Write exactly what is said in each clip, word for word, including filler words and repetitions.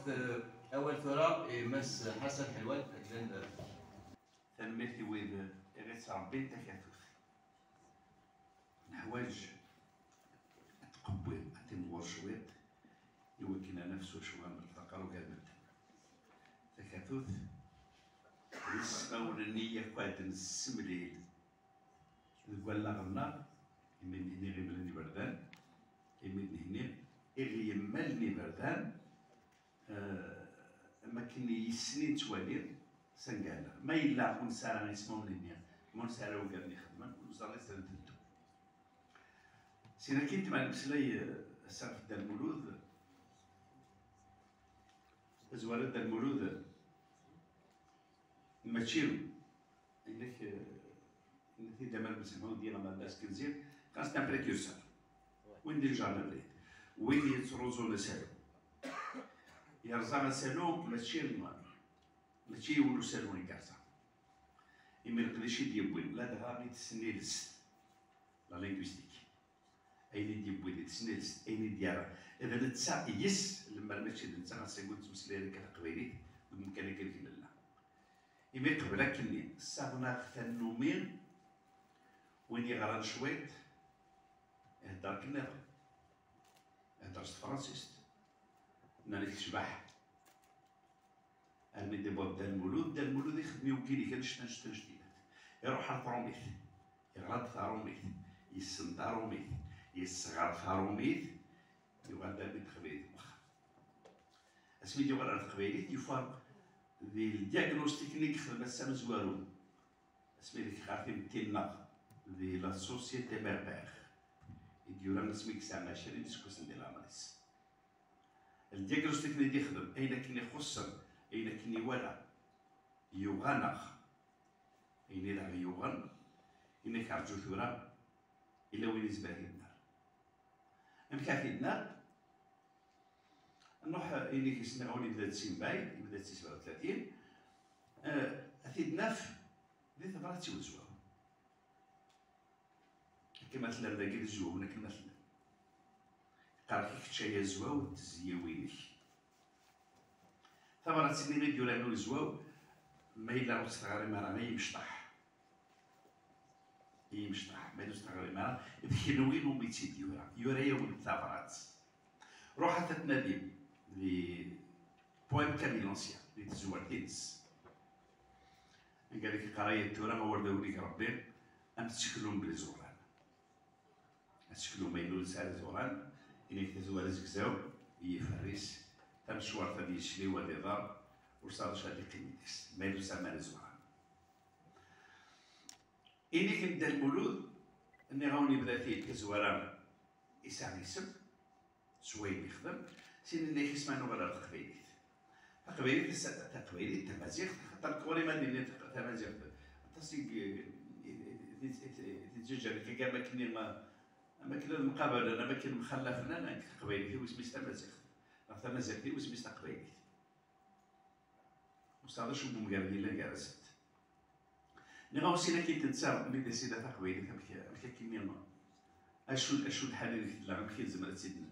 Awal tura i Mass Ḥasan Ḥelwan, llan. Tanemmirt i wid i ɣ-ittṛebbin takatut. Neḥwaǧ ad tqewwi, ad timɣur cwiṭ, i wakken ad naf s wacu ad nṭeq ɣer ugar n medden. Takatut d ismawen-nni yakk ad nessemlil deg wallaɣ-nneɣ, imi d-nehni ɣ-imlen iberdan, imi d-nehni iɣ-yemmalen iberdan, eh, am akken i yissin i nettwali s angal. Ma yella ur nesɛi ara ismawen-nni, ma ur nesɛi ara ugar n ixedmen, ur neẓri s ara nteddu. Sin akin, ma nemmeslay, eh, ass-a ɣef Dda Lmulud, tazwara n Dda Lmulud, mačči Inek, eh, inek-id aman msemma udi aman d askenzi, xas d un précurseur. Win d ineǧǧren abrid. Win yettruẓun asalu. Yerẓa asalu, mačči, mačči yiwen usalu i yerẓa. Imi leqdic i d-yewwin, ladɣa i tesnilest, la linguistique. Ayen i d-yewwi di tesnilest, ayen i d-yerra. D netta yes, lemmer mačči d netta, ass-agi ur nettmeslay ara akka taqbaylit, deg umkan-agi deg nella. Imi qbel akkenni, ssaɣen-aɣ tannumi, win yeɣran cwiṭ, ihedder akken nniḍen. Ihedder s tefransist. Nnan-ak tecbeḥ. Armi d-iwweḍ Dda Lmulud, Dda Lmulud ixdem i wegin-ik annect, annect, annect-ilat. Iruḥ ar Trumit, iɣra-d tarumit, yessen tarumit, yesɣer tarumit, yuɣal-d armi d teqbaylit n wexxam. Asmi d-yuɣal ar teqbaylit, yufa di ldiagnostik-nni i yexdem ass amezwaru. Asmi d-iqqar timetti-nneɣ di la société berbère, i d-yura asmi yesɛa ɛecrin iseggasen di leɛmer-is. Ldiagnostik-nni d-ixdem, ayen akken ixuṣṣen, ayen akken iwala, yuɣ-aneɣ. Ayen i d aɣ-yuɣen, inek rǧu tura, illa win izmer ad t-id-nerr. Amek ad t-id-nerr? Nruḥ, eh, inek isniɣ-awen yebda-d si Mbay, yebda-d si sebɛa u tlatin, eh, ad t-id-naf di tebrat i Uzwaw. Akken ma tellam dagi d Izwawen, akken ma tellam. Yeqqar-ak i kečč ay Azwaw d tezyiwin-ik. Tabrat-nni i d-yuran Uzwaw, ma yella ur tt-teɣrim ara, ay imecṭaḥ. Ay imecṭaḥ, ma yella ur tt-teɣrim ara, d kenwi umi tt-id-yura. Yura-yawen-d tabrat. Ruḥet ad tnadim di Poème Kabylancien, di tezwart-ines. Anga deg iqrayat tura, awal d awlig Rebbi, am tseklum bli ẓuran. Aseklu ma yella ur nesɛi ara iẓuran, inek tazwara zegzaw, i yiferr-is, tamecwart ad yecliw ad iḍer, ur sɛi d acu ad yeqqim yid-s, ma yella ur sɛi ara iẓuran. Inek n Dda Lmulud, nniɣ-awen yebda-t-id tazwara isɛa isem, s wayen yexdem, sin nni-ak isem ad nuɣal ar teqbaylit. Taqbaylit, ass-a, taqbaylit, tamaziɣt, xaṭer ɣur-i ma d-nini taq-, tamaziɣt, aṭas i, i, i, i, i, i, i, i, am akken i, am akken ad mqabalen, am akken mxallafen, ala nekk taqbaylit-iw isem-is tamaziɣt, neɣ tamaziɣt-iw isem-is taqbaylit. Ur tesɛiḍ acu n wemger yellan gar-asent. Nniɣ-awen sin akin tensam mi d asida taqbaylit, amek, amek akken-nni, acu, acu lḥal ideg tella, amek i nezmer ad tt-id-,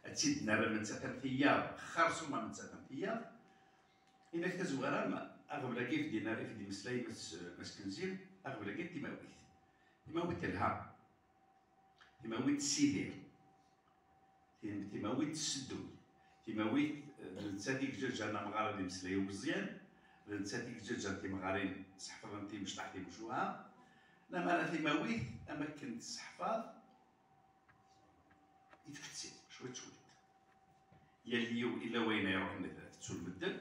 ad tt-id-nerr am nettat am tiyaḍ, xersum am nettat am tiyaḍ. Inek tazwara, aɣbel-agi i k-d-yenna, i k-d-imeslay Mass, Mass Kenzi, aɣbel-agi n timawit. Timawit telha. Timawit tessidir. Tim-, timawit tessedduy. Timawit, eh, d nettat i yeǧǧaǧǧan amɣar ad imeslay i umeẓyan, d nettat i yeǧǧaǧǧan timɣarin seḥfḍent imecṭaḥ timucuha. Lamana timawit, am akken tesseḥfaḍ, i tfettil, cwiṭ, cwiṭ. Yal yiw, illa wayen ay iruḥen ad t-ttun medden,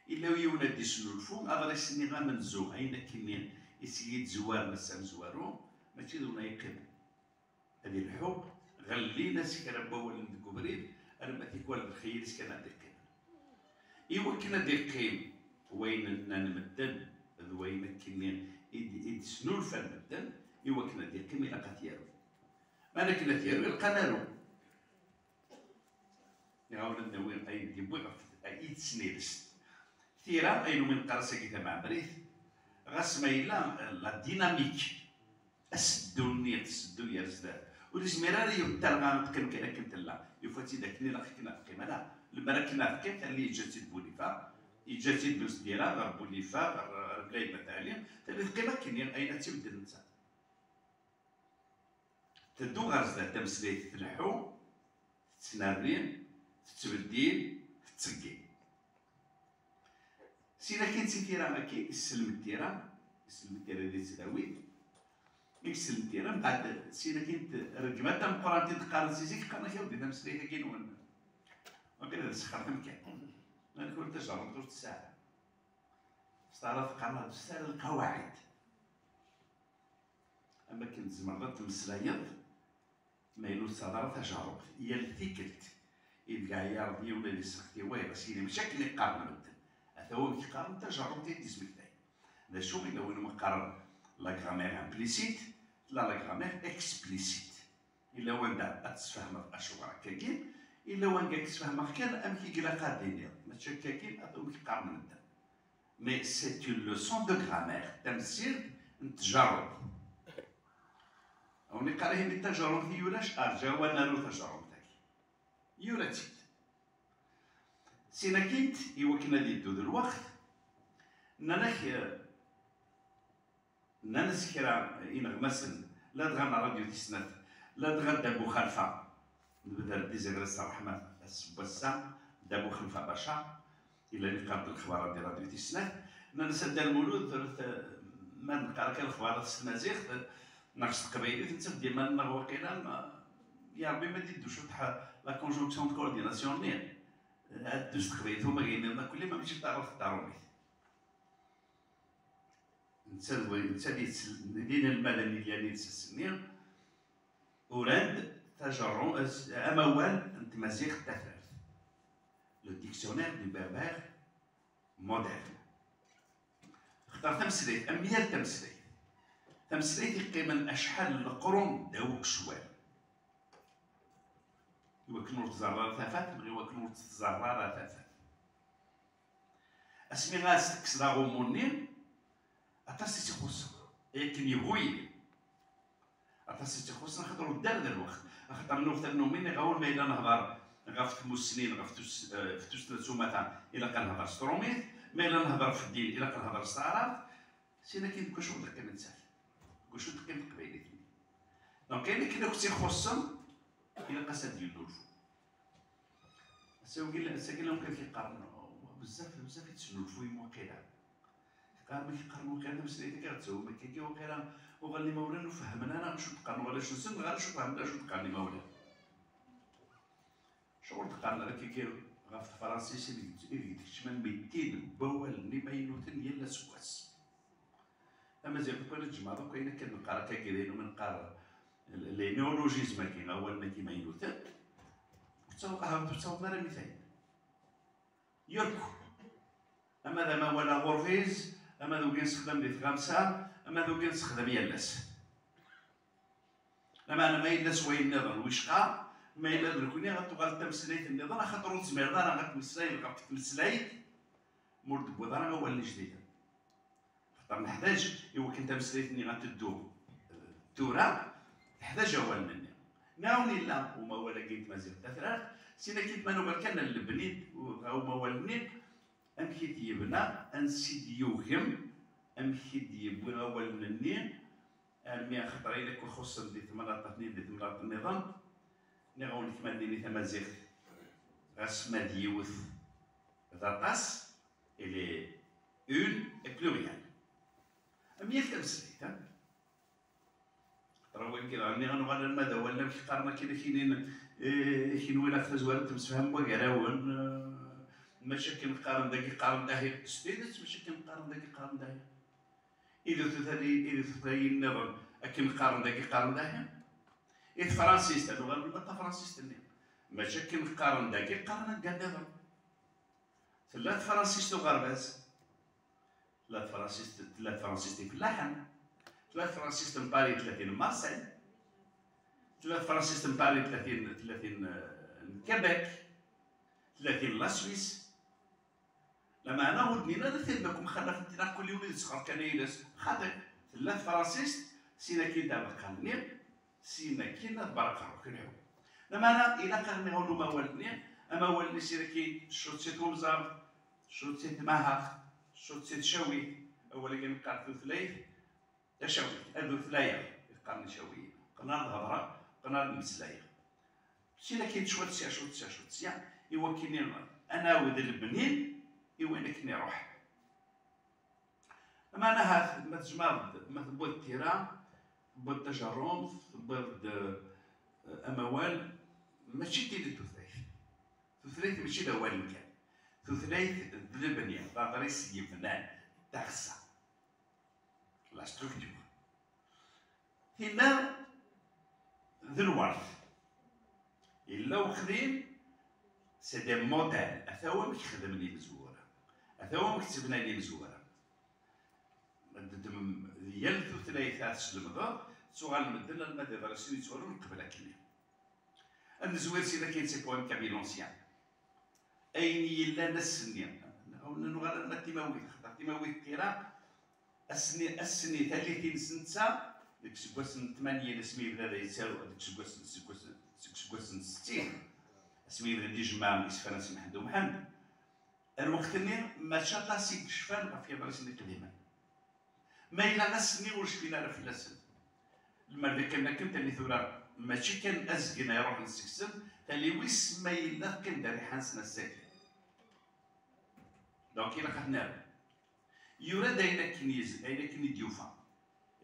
illa yiwen ad d-isnulfu, aḍris-nni amenzu, ayen akkenni i s-iyi-d-zwaren ass amezwaru, mačči d win ay yeqqimen. Ad ilḥu, ɣellin-as kra n wawalen deg ubrid, arma tikwal d lxeyyel-is kan ad d-iqqimen. I wakken ad d-iqqim wayen nnan medden, d wayen akkenni i d-, i d-snulfan medden, i wakken ad d-iqqim ilaq ad t-yaru. Ma akken ad t-yaru, ilaq ad naru. Nniɣ-awen ad nawi ayen d-yewwi ɣef, i tesnilest. Tira, ayen umi neqqar ass-agi tameɛmrit, ɣas ma yella, eh, la dynamique, aseddu-nni, tseddu ger zdat, ur yezmir ara yiwet talɣa ad teqqim kan akken tella, yufa-tt-id akken ilaq akken ad teqqim, ala, Lemmer akken ad teqqim, tali yeǧǧa-tt-id Bulifa, yeǧǧa-tt-id Bensdira ɣer Bulifa, ɣer, ɣer Blayma Tali, tali teqqim akken, ayen ad tt-ibedden netta. Teddu ɣer zdat tameslayt, tleḥḥu, tettnerni, tettbeddil, tettseggim. Sin akin si tira-agi, isellem tira, isellem tira di tesdawit, isellem tira, mbeɛd sin akin t-, rregmat tameqqrant i d-qqaren si zik, qqaren ak-, "Awdi tameslayt-agi-nwen." Waqila d ssexxer tamkan. Nekk ur tajerrumt ur tesɛa. S taɛrabt qqaren-aɣ-d s ara lqawaɛid. Am akken tzemreḍ ad tmeslayeḍ, ma yella ur tesɛiḍ ara tajerrumt, yal tikkelt ideg ɛyareḍ yiwen ad iseɣti wayeḍ, a sidi, mačči akken i qqaren medden. Ata wamek qqaren, tajerrumt i d-ismektayen. D acu, yella win umi qqaren la grammaire implicite, tella la grammaire explicite. Yella wanda ad tesfehmeḍ acuɣer akkagi, yella wanda ad k-sfehmeɣ kan amek i ilaq ad d-tiniḍ, mačči akkagi, ata wamek qqaren medden. Mais c'est une leçon de grammaire, tamsirt n tjerrumt. A wen-iqqar ihi mi tajerrumt i ulac, arǧaw ad naru tajerrumt-agi. Yura-tt-id. Sin akint, i wakken ad yeddu d lweqt, nnan-ak, eh, nnan-as kra ineɣmasen, ladɣa n Radyu Tis Snat, ladɣa Dda Buxalfa, nebder Dizagres Ṛṛeḥma ass n wass-a, Dda Buxalfa Baca, yella yeqqar-d lexbar di Radyu Tis Snat, nnan-as a Dda Lmulud, ur t-, ma neqqar akka lexbarat s tmaziɣt neɣ s teqbaylit, nettaf-d iman-nneɣ waqila, ya Rebbi, ma d-iddu cwiṭ la conjonction de coordination-nni, ad ddu s teqbaylit, uma ayen nniḍen akk, ma mačči taɣurt d tarumit. Netta d wa-, netta d yettsel-, d inelmaden i yellan iles-nni, uran-d tajerru-, as-, amawal n tmaziɣt tatrart. Le dictionnaire du berbère moderne. Xtar tameslayt, am yal tameslayt. Tameslayt yeqqimen acḥal n leqrun ddaw ucwal. Iwakken ur tẓerr ara tafat, neɣ iwakken ur tettẓerr ara tafat. Asmi ara s-tekkseḍ aɣummu-nni, aṭas i tt-ixuṣṣen, akken yebɣu yili. Aṭas i tt-ixuṣṣen, axaṭer ur ddan d lweqt. Axaṭer nuɣ tannumi, nniɣ-awen, ma yella nehḍer ɣef tmussni, ɣef tus-, eh, ɣef tussna s umata, ilaq ad nehḍer s trumit, ma yella nehḍer ɣef ddin, ilaq ad nehḍer s taɛrabt. Sin akin deg wacu d-teqqim nettat, deg wacu d-teqqim teqbaylit-nni. Donc, ayen akken akk tt-ixuṣṣen, ilaq-as ad d-yennulfu. Ass-agi, ass-agi, lawan kan k-iqqaren, bezzaf, bezzaf i tesnulfuyem waqila. Qqaren, mi k-qqaren waqila tameslayt-agi ad tt-tawim akkagi, waqila uɣalen imawlan ur fehmen ara acu d-qqaren warrac-nsen, neɣ acu fehmen acu d-qqaren imawlan. Acuɣer d-qqaren ara akkagi ɣef tefransist ideg, ideg d-kecmen mitin n wawalen imaynuten yal aseggas? Tamaziɣt, akk ara tjemɛeḍ akk ayen akken neqqar akkagi, d ayen umi neqqar les néologismes-agi, awalen-agi imaynuten, ur ttaweḍ, ah, ur ttaweḍ ara mitin. Yakk. Ama d amawal aɣurbiz, ama d wigi nessexdam di tɣamsa, ama d wigi nessexdam yal ass. Lameɛna ma yella s wayen nniḍen wicqa, ma yella d nekni ad tuɣal d tameslayt nniḍen, axaṭer ur tezmireḍ ara ad tmeslayeḍ ɣef tmeslayt ma ur d-tewwiḍ ara awalen ijdiden. Axaṭer neḥtaǧ i wakken tameslayt-nni ad teddu, eh, tura, teḥtaǧ awalen-nni. Nniɣ-awen yella umawal-agi n tmaziɣt tatrart, sin akin ma nuɣal kan ad lebni dɣa umawal-nni, amek i t-yebna, ansi d-yugem, amek i d-yewwi awalen-nni, armi axaṭer ayen akk ixuṣṣen di temnaḍt-nni, di temnaḍt nniḍen, nniɣ-awen kma d-nini tamaziɣt, ɣas ma d yiwet d aṭas, elle est une et plurielle. Am yal tameslayt, ha? Ṭrawin kra nniɣ-awen uɣal alma d awalen amek qqaren akken akinin, eh, akin win ɣef tazwara temsefham wagar-awen, eh, mačči akken qqaren dagi qqaren dahi, s tidet, mačči akken qqaren dagi qqaren dahi. I d tutlayin, i d tutlayin nniḍen akken qqaren dagi qqaren dahi. I tefransist, ad uɣalen ma d tafransist-nni. Mačči akken qqaren dagi qqaren anga nniḍen. Tella tefransist uɣerbaz. Tella tefransist, tella tefransist ifellaḥen. Tella tefransist n Paris, tella tin n Marseille. Tella tefransist n Paris, tella tin, tella tin, eh, n Québec. Tella tin n la Suisse. Lameɛna ur d-nnin ara tin akk mxallafent, neɣ kul yiwen ad yettxer kan ayla-s. Xaṭi, tella tefransist, sin akin d abeqqal-nni, sin akin ad berqeɣ ukelɛu. Lameɛna ilaq ad nniɣ umawal-nni, Amawal-nni si daki, ccuṭ si twenẓart, ccuṭ si tmahaɣt, ccuṭ si tcawit. Awal-agi neqqar tutlayt tacawit, ad utlayeɣ, iqqaren icawiyen. Qqen ad hedreɣ, qqen ad mmeslayeɣ. Si daki cwiṭ sya, cwiṭ sya, cwiṭ sya, i wakken ad nɛawed lebni i wayen akken iruḥ. Aman ahat ma tjemɛeḍ-d, ma tewwiḍ-d tira, tewwiḍ-d tajerrumt, tewwiḍ-d, eh, amawal, mačči d tin n tutlayt. Tutlayt mačči d awalen kan. Tutlayt d lebni, d aḍris yebnan, d taɣessa, la structure. Tinna d lwert. Yella uxdim, c'est des modèles. Ata wamek xedmen imezwura. Ata wamek ttebnan imezwura. Ma d-, d-, yal tutlayt ara teslemdeḍ, ttuɣalen medden alma d iḍrisen yettwalun qbel akkenni. Ad nezwir si dakin, c'est poème kabyle ancien. Ayen yellan ass-nni. Neɣ nuɣal arma d timawit, xaṭer timawit n tira, ass-nni, ass-nni tallit-ines netta, deg iseggasen n tmanyin asmi yebda da yettaru, deg iseggasen, seg iseggasen, seg iseggasen n settin, asmi yebda d-ijemmeɛ isefra n Si Mḥend Umḥend. Ar lweqt-nni, mačči aṭas i yecfan ɣef yiḍrisen iqdimen. Ma yella ass-nni ur cfin ara fell-asen. Lemmer d akken akken, tali tura, mačči kan azgen ay ruḥen seg-sen, tali wis ma yella teqqim-d rriḥa-nsen ass-agi. Donc, ilaq ad t-nerr. Yura-d ayen akken yez-, ayen akken i d-yufa.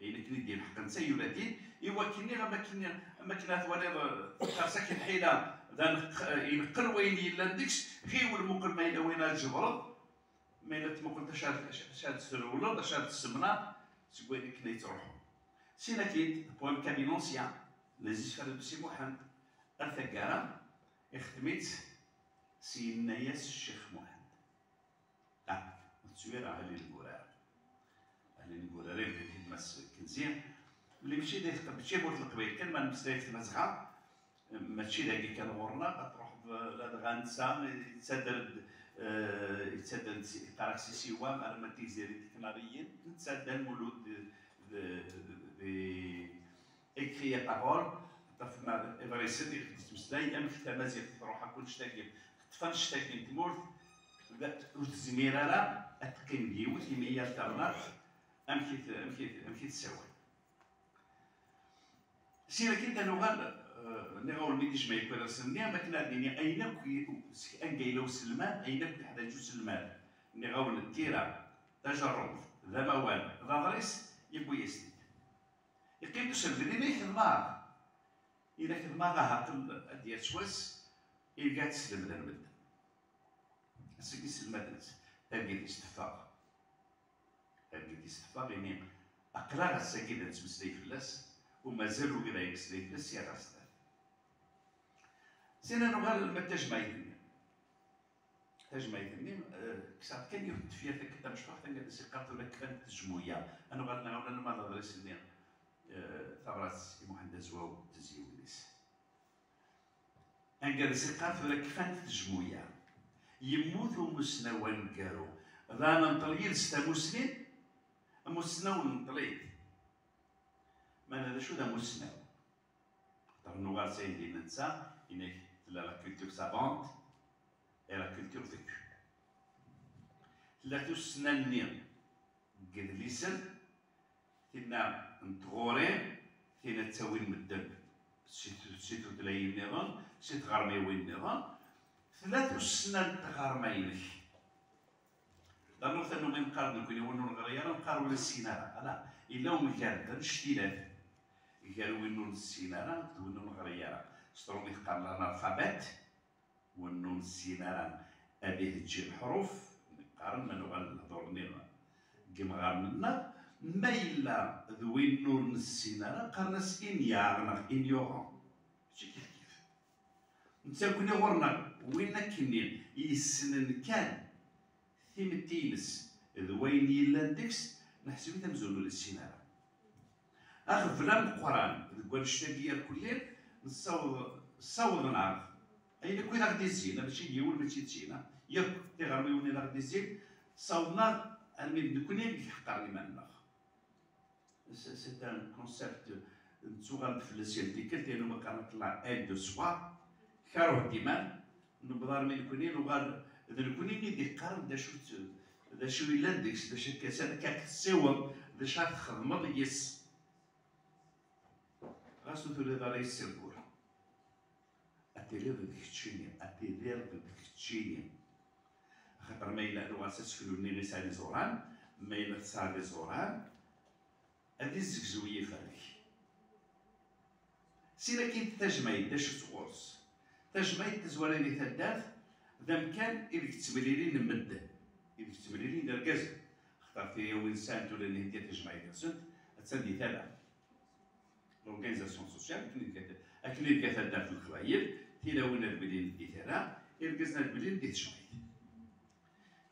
Ayen akken i d-yelḥeq netta yura-t-id, i wakken, am akken, am akken ad twaliḍ, eh, teqqers-ak lḥila, d aneqq-, eh, ineqqel wayen yellan deg-s, ɣiwel muqel ma yella wayen ad tjebreḍ, ma yella tmuqel acu ad, acu ad trewleḍ, acu ad tessemnaḍ, seg wayen akken ay ttruḥun. Sin akid, poème kabyle ancien, n Ɛziz Farid U Si Muḥend, ar taggara, ixtem-itt s yenna-yas Ccix Muḥend. Ah, ur ttwira ahli n Gurara. Ahli n Gurara, yebda-t-id Mass Kenzi. Mli mačči d ayt-, mačči ɣur Leqbayel kan, ma nemmeslay ɣef Tmazɣa, mačči dagi kan ɣur-neɣ, ad truḥeḍ ladɣa netta, yettader-d, eh, yettader-d si, yeqqar-ak si Siwa, arma d Tigzirt Iknariyin, netta d Lmulud d, d, d, d, écrit la parole, taf ma iḍrisen i ɣef d-yettmeslay, amek tamaziɣt truḥ akk annect-agi, teṭṭef annect-agi n tmurt, d, ur tezmir ara ad teqqim d yiwet, imi yal tamnaḍt amek i t-, amek i t-, amek i tessawal. Syin akin ad nuɣal, eh, nniɣ-awen mi d-ijmeɛ akk iḍrisen-nni, am akken ad d-nini ayen akk i, seg anga yella uselmad, ayen akk yeḥtaǧ uselmad, nniɣ-awen d tira, tajerrumt, d amawal, d aḍris, yewwi-yas-t-id. Yeqqim-d uselmed, yenna-k d maɣ. Yenna-k d maɣ, aha, qqel ad d-yers wass, irga ad t-slemden medden. Ass-agi sselmaden-tt, targit-is teffeɣ. Targit-is teffeɣ, ini, aql-aɣ ass-agi da nettmeslay fell-as, u mazal ur bɣiɣ ad yemmeslay fell-as, sya ɣer sdat. Syin ad nuɣal alma d tajmaɛit-nni. Tajmaɛit-nni, eh, kkseɣ-d kan yiwet n tefyirt akken tamecṭuḥt, anga d as-iqqar tura kfant tejmuya. Ad nuɣal nɛawen alma d aḍris-nni, eh, tabrat i Muḥend Azwaw d tezyiwin-is. Anga d as-iqqar tura kfant tejmuya. Yemmut umusnaw aneggaru. Dɣa nenṭel yid-s tamusni, amusnaw nenṭel-it. Meɛna d acu d amusnaw? Xaṭer nuɣal s ayen d-yenna netta, yenna-k tella la culture savante et la culture vécue. Tella tussna-nni deg yedlisen, tinna n tɣuri, tinna ttawin medden si tu-, si tutlayin nniḍen, si tɣermiwin nniḍen. Tella tussna n tɣerma-inek. Rnu tannumi neqqar-d nekkni win ur neɣri ara, neqqar ur nessin ara. Ala, yella umgar d anect-ilat gar win ur nessin ara d win ur neɣri ara. S tṛumit qqaren l'analphabète, win ur nessin ara ad iheǧǧi leḥruf, qqaren ma nuɣal lehdur-nni deg yimɣaren-nneɣ, ma yella d win ur nessin ara, qqaren-as ignorant neɣ ignorant. Mačči kif kif. Netta nekkni ɣur-neɣ win akkenni yessnen kan timetti-ines d wayen yellan deg-s, neḥseb-it amzun ur yessin ara. Aɣbel ameqqran deg wannect-agi irkelli, nessaweḍ, ssawḍen-aɣ ayen akk i d aɣ-d-izzin, mačči d yiwen, mačči d sin, yakk tiɣermiwin i d aɣ-d-izzin, ssawḍen-aɣ armi d nekkni i iḥeqqren iman-nneɣ. C'est, c'est un concept, nettuɣal-d fell-as yal tikkelt, ayen umi qqaren la haine de soi, karuh d iman, Newweḍ armi nekni nuɣal d nekni i d-iqqaren d acu-tt, d acu yellan deg-s, d acu akka, s akka tessiweḍ, d acu ara txedmeḍ yes. Ɣas ur turiḍ ara yes-s lbur, ad tiliḍ d keččini, ad tiliḍ d keččini. Axaṭer ma yella nuɣal s aseklu-nni i sɛan iẓuran, ma yella tesɛiḍ iẓuran, ad izzegzew yifer-ik. Sin akin tajmayt, d acu-tt ɣur-s? Tajmayt, tazwara di taddart, d amkan ideg ttemlilin medden, ideg ttemlilin d irgazen. Axaṭer tilawin sɛant ula d nehegga tajmayt-nsent, attan di tala. L'organisation sociale, akken i tga, akken i tga taddart n Leqbayel, tilawin ad mlilent di tala, irgazen ad mlilent di tejmayt.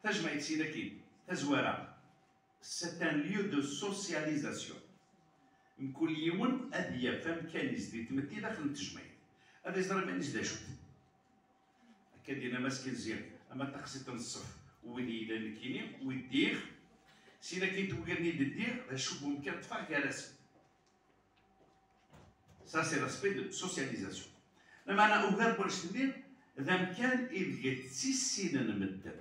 Tajmayt sin akin, tazwara, c'est un lieu de socialisation. Mkul yiwen ad yaf amkan-is di tmetti daxel n tejmayt. Ad iẓer iman-is d acu-t. Akka d-yenna Mass Kenzi, ama taqsiṭ n ṣṣef, wid yellan nekkini, wid ddiɣ, sin akin tewwir-nni d-ddiɣ, d acu n umkan ṭṭfeɣ gar-asen. Ça, c'est l'aspect de socialisation. Lameɛna ugar n wannect-nni, d amkan ideg ttissinen medden.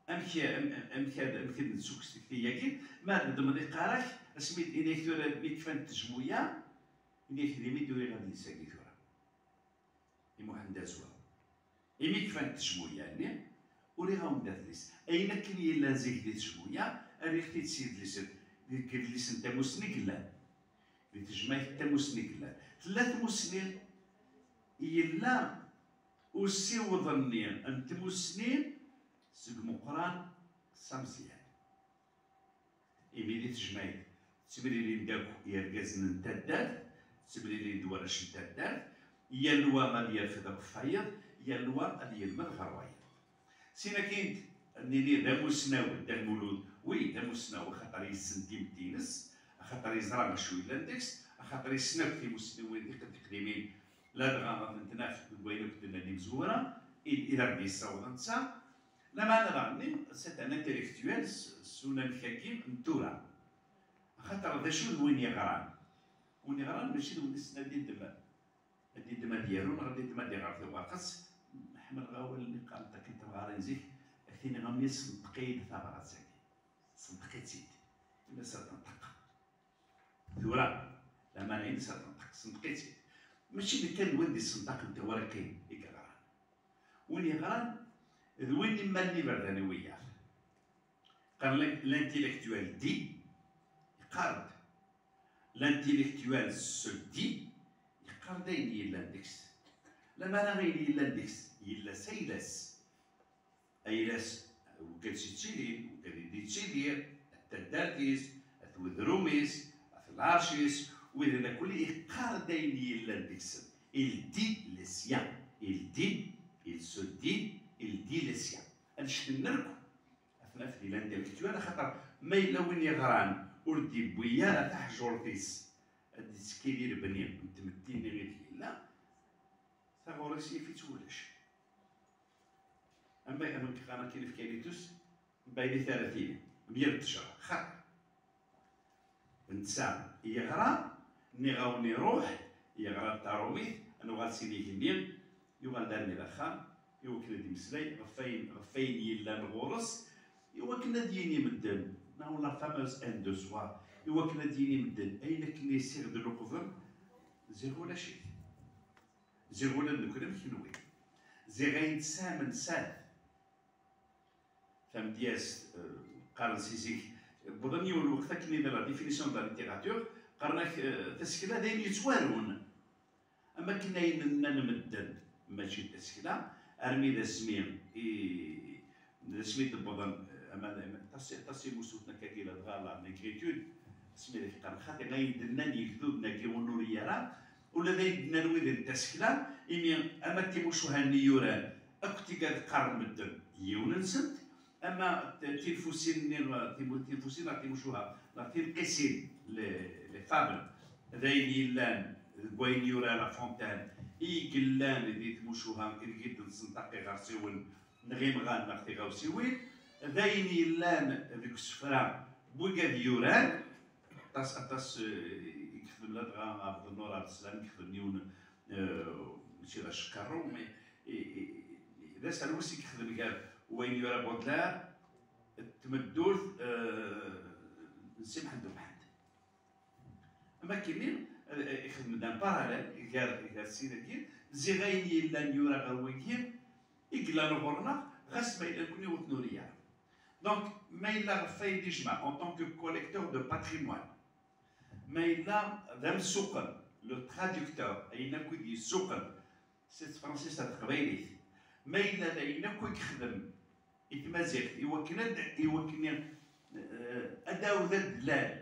Amek, am-, amek ad, amek ad nettukkes tikti-agi? Ma d-ddmeḍ iqarak, asmi d-, ini-ak tura mi kfant tejmuya, ini-ak d imi d-uriɣ adlis-agi tura. I Muḥend Azwaw. Imi kfant tejmuya-nni, uriɣ-awen-d adlis. Ayen akken yellan zik di tejmuya, rriɣ-t-id s yidlisen, deg yidlisen n tamussni i yellan. Di tejmaɛt n tamussni i yellan. Tella tmussni, yella usiweḍ-nni n tmussni seg Meqqran s Ameẓyan. Imi di tejmaɛt ttemlilin-d akk yergazen n taddart, ttemlilin-d warrac n taddart, yal wa ad yerfed akk ɣef wayeḍ, yal wa ad yelmed ɣer wayeḍ. Sin akin nini d amussnaw Dda Lmulud, wi d amussnaw axaṭer yessen timetti-ines, axaṭer yeẓra acu yellan deg-s, axaṭer yessen akk timussniwin tiqdimin, ladɣa ad tent-naf deg wayen akk d-nnan imezwura i, i d aɣ-d-yessawḍen netta. Lameɛna daɣen-nni, c'est un intellectuel s, s unamek-agi n tura. Axaṭer d acu d win yeɣran? Win yeɣran mačči d win yessen ad d-iddem, ad d-iddem ad yaru neɣ ad d-iddem ad iɣer tiwerqet. Ḥemmleɣ awal-nni qqaren-t akken temɣarin zik, ak-t-iniɣ a mmi, senṭeq-iyi-d tabrat-agi. Senṭeq-itt-id. Ini-as ad tenṭeq. Tura, lameɛna-ines ad tenṭeq, senṭeq-itt-id. Mačči d kan d win d-isenṭaqen tiwriqin i yeɣran. Win yeɣran d win immalen iberdan i wiyaḍ. Qqaren l-, l'intellectuel dit, yeqqar-d. L'intellectuel se dit, yeqqar-d ayen yellan deg-s. Lameɛna ayen yellan deg-s, yella s ayla-s. Ayla-s, wigad s-ittilin, wigad i d-ittidir, at taddart-is, at wedrum-is, at lɛerc-is, widen akk yeqqar-d ayen yellan deg-sen. Il dit le sien. Il dit, il se dit, il dit le sien. Annect-nni akk ad t-naf di l'intellectuel, axaṭer ma yella win yeɣran ur d-yewwi ara taḥjurt-is ad d-yettekki di lebni n tmetti-nni ideg yella, taɣuri-s yif-itt wulac. Am, am nekk qqaren akken ifka litus, mbaɛid ara tili, myal ttejra, xaṭi. Netta yeɣra, nniɣ-awen iruḥ, yeɣra-d tarumit, ad nuɣal s inig-nni, yuɣal-d armi d axxam, i wakken ad d-imeslay ɣef wayen, ɣef wayen yellan ɣur-s, i wakken ad d-yini medden, neɣ la fameuse haine de soi, i wakken ad d-yini medden, ayen akken i siɣ d luqben, ziɣ ulac-it. Ziɣ ula d nekkni am kenwi. Ziɣ ayen tesɛam nesɛa-t. Tamedyazt, eh, qqaren si zik, wwḍen yiwen lweqt akken i d la définition de la littérature, qqaren-ak, eh, tasekla d ayen yettwarun. Am akken ayen nnan medden, mačči d tasekla, armi d asmi i, d asmi d-wwḍen, eh, ama d, aṭas, aṭas imusuten akkagi ladɣa la négritude, asmi d ak-qqaren xaṭi, ayen d-nnan yegduden-agi ur nuri ara, ula d ayen d-nnan wid n tasekla, imi ama d timucuha-nni yuran, akk tigad qqaren medden, yiwen-nsent, ama t-, tinfusin-nni, timu-, tinfusin neɣ timucuha, neɣ tinqisin, les, les fables, d ayen yellan deg wayen yura La Fontaine, i yellan di tmucuha ideg i d-nsenṭaq iɣersiwen, neɣ imɣan, neɣ tiɣawsiwin, d ayen yellan deg usefra n wigad yuran, aṭas, aṭas, eh, i yexdem ladɣa Ɛebdennur Ɛebdeslam, i yexdem yiwen, eh, mačči d acekkeṛṛu, mais i, i, i, d aserwes i yexdem gar wayen yura Baudelaire d tmeddurt, eh, n Si Mḥend Umḥend. Am akkenni, eh, ixdem-d un parallèle gar, gar sin-agi, ziɣ ayen yellan yura ɣer wigi, i yellan ɣur-neɣ, ɣas ma yella nekkni ur t-nuri ara. Donc, ma yella ɣef wayen d-yejmeɛ en tant que collecteur de patrimoine, ma yella d amsuqel, le traducteur, ayen akk i d-yessuqel si tefransist ar teqbaylit, ma yella d ayen akk i yexdem i tmaziɣt, i wakken ad, i wakken, eh, ad d-awd ad d-lal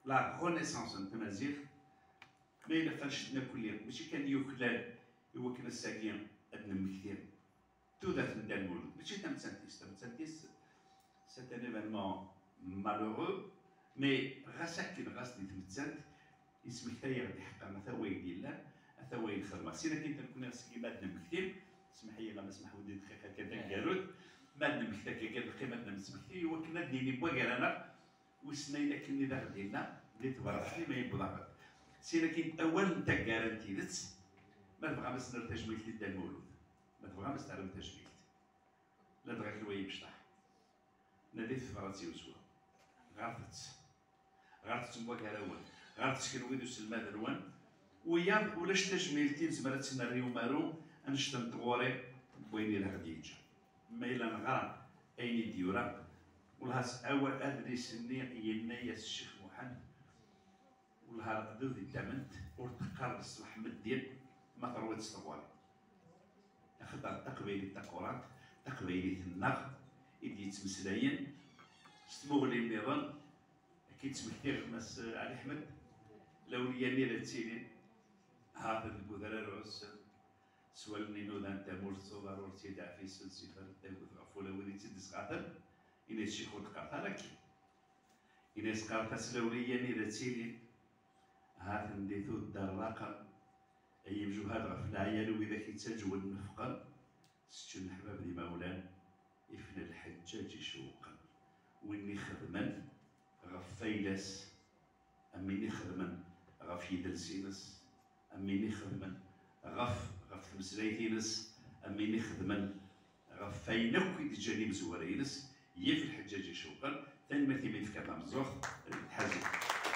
la renaissance n tmaziɣt, ma yella ɣef annect-nni akk-nni, mačči kan yuklal i wakken ass-agi ad d-nemmekti tudert n Dda Lmulud, mačči tamettant-is, tamettant-is, c'est un événement malheureux, mais ɣas akken, ɣas di tmettant, yesmektay-aɣ-d iḥeqqen ata wayen yellan, ata wayen xedmeɣ. Sin akin nekkni seg ma ad d-nemmekti, smeḥ-iyi a Mass Meḥmud, di dqiqa kan taneggarut, ma ad nemmekti akka kan, neqqim ad d-nesmekti, i wakken ad d-nini n wagar-aneɣ, wissen ayen akken i d aɣ-d-yenna di tebrat-nni ma yewweḍ-aɣ-d. Sin akin awal n taggara n tidet, ma tebɣam ad s-nerr tajmilt i Dda Lmulud, ma tebɣam ad s-terrem tajmilt, ladɣa kenwi ay imecṭaḥ, nadit tebrat-iw s wa, ɣret-tt, ɣret-tt n wagar-awen, ɣret-tt kenwi d uselmad-nwen. Wiyaḍ, ulac tajmilt i nezmer ad tt-nerr i umaru annect n tɣuri n wayen i d aɣ-d-yeǧǧa. Ma yella neɣra ayen i d-yura, wellah s awal adlis-nni yenna-yas Ccix Muḥend, wellah d di tament, ur teqqar-d ṣṣbeḥ medden ma terwiḍ s tɣuri. Axaṭer taqbaylit taqurant, taqbaylit-nneɣ i d-yettmeslayen s tmuɣli nniḍen, akka i d-smektiɣ Mass Ɛli Ḥmed, lawleyya-nni la ttilin, ha-ten deg udrar ɛussen, s wallen inudan tamurt s uḍar ur tt-id-ɛfisen, s ifer n tagut ɣef wulawen i tt-id-isɣaten, ini-as Ccix ur d-qqaret ara akken. Ini-as qqaret-as lawleyya-nni la ttilin, ha-ten di tuddar raqen, ay imjuhad ɣef leɛyal widak ittaǧwen nefqen, seččen leḥbab d imawlan, ifen lḥeǧǧaǧ icewqen. Win ixedmen ɣef fayla-s, am win ixedmen ɣef yidles-ines, am win ixedmen ɣef, ɣef tmeslayt-ines, am win ixedmen ɣef wayen akk i d-ǧǧan imezwura-ines, yif lḥeǧǧaǧ icewqen. Tanemmirt imi d-tefka tameẓẓuɣt, tḥazi.